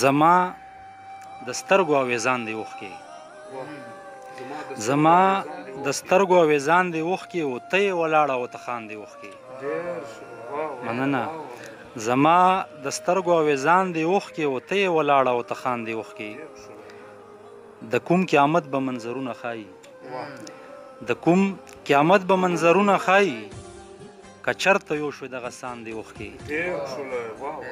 زما د سترګو اویزان دی اوښکې، زما د سترګو اویزان دی اوښکې، او ته یې ولاړه او ته خاندې اوښکې. مننه. زما د سترګو اویزان دی اوښکې، او ته یې ولاړه او ته خاندې اوښکې. د کوم قیامت به منظرونه ښایي، د کوم قیامت به منظرونه ښایي، که چرته یو شو دغه سان دی اوښکې.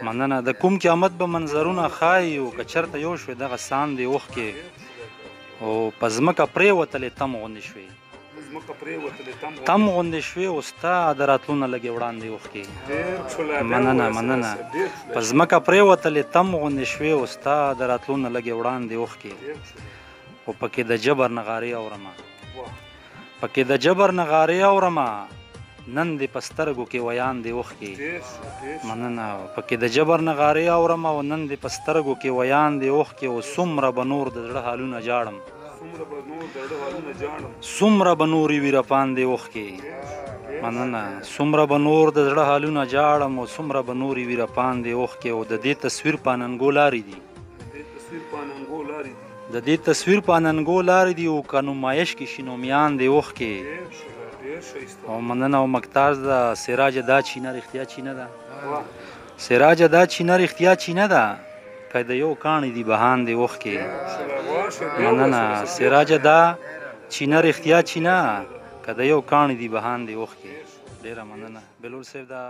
مننه. د کوم قیامت به منظرونه ښایي، او که چرته یو شو دغه سان دی اوښکې. او په ځمکه پرېوتلې تم غوندې شوې، تم غوندې شوې، او ستا د راتلو نه لږې وړاندې اوښکې. مننه مننه. په ځمکه پرېوتلې تم غوندې شوې، او ستا د راتلو نه لږې وړاندې اوښکې. او پکې د جبر نغارې اورمه، پکې د جبر نغارې اورمه، نن دې په سترګو کې ویاندې اوښکې. مننه. پکې د جبر نغارې اورمه، او نن دې په سترګو کې ویاندې اوښکې. او څومره به نور د زړه حالونه جاړم، څومره به نورې وي رپاندې اوښکې. مننه. څومره به نور د زړه حالونه جاړم، او څومره به نورې وي رپاندې اوښکې. او د دې تصویر په اننګو لارې دي، د دې تصویر په اننګو لارې دي، او که نمایش کې شي نو میان دی اوښکې. او مننه. او مکتاز ده سراج دا چینه رښتیا چینه ده، سراج دا چینه رښتیا چینه ده، که د یو کاڼي دی بهان دی اوښکې. مننه. سراج دا چینه رښتیا چینه، که د یو کاڼي دی بهان دی اوښکې. ډېره مننه بلول صاحب. دا